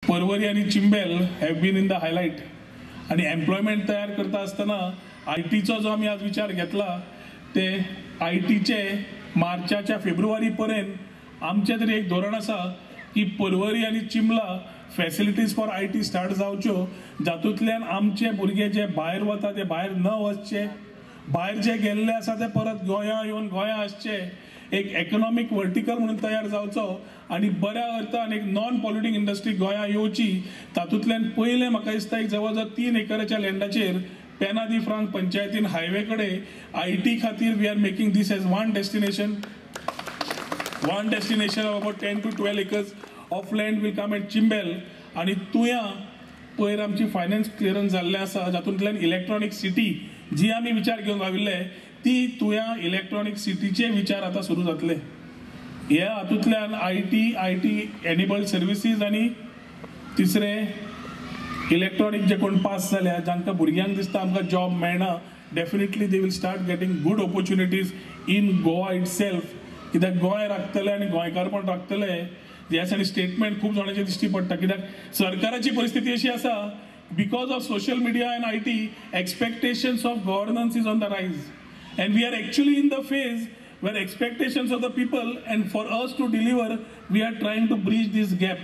Porvorim आनी Chimbel have been in the highlight. आनी employment तयार करता आसतना आयटीचो जो आमी आज विचार घेतला ते आयटीचे मार्चाच्या फेब्रुवारी पर्यंत आमचें तरी एक धोरण आसा की पर्वरी आनी चिंबला फॅसिलिटीज फॉर IT start जावच्यो, जातूंतल्यान आमचे भुरगे जे भायर वता ते भायर न वचचे, भायर जे गेल्ले आसा ते परत गोंया येवन गोंया आसचे, एक इकॉनॉमीक वर्टिकल म्हणून तयार जावचो आनी बऱ्या अर्थान एक नॉन पॉल्युटींग इंडस्ट्री गोंया येवची. तातूंतल्यान पयलें म्हाका दिसता एक जवळ जवळ 3 एकराच्या लँडाचेर पेना दी फ्रांक पंचायतीन हायवे कडेन IT खातीर we are making this as one destination. One destination of about 10 to 12 acres of land will come at Chimbel. आनी तुया पयर आमची फायनान्स क्लियरन्स जाल्लें आसा, जातूंतल्यान इलेक्ट्रॉनीक सिटी जी आमी विचार घेवन राविल्ले ती तुया इलेक्ट्रॉनीक सिटीचे विचार आतां सुरू जातले. ह्या हातूंतल्यान I T enabled services आनी तिसरें इलेक्ट्रॉनीक जे कोण पास जाल्या जांकां भुरग्यांक दिसता आमकां जॉब मेळना, definitely they will start getting good opportunities in Goa itself. कित्याक गोंय राखतले आनी गोंयकारपण राखतले ह्या आनी स्टेटमेंट खूब जाणांचे दिश्टी पडटा. कित्याक सरकाराची परिस्थिती अशी आसा, because of social media and IT expectations of governance is on the rise and we are actually in the phase where expectations of the people and for us to deliver, we are trying to bridge this gap.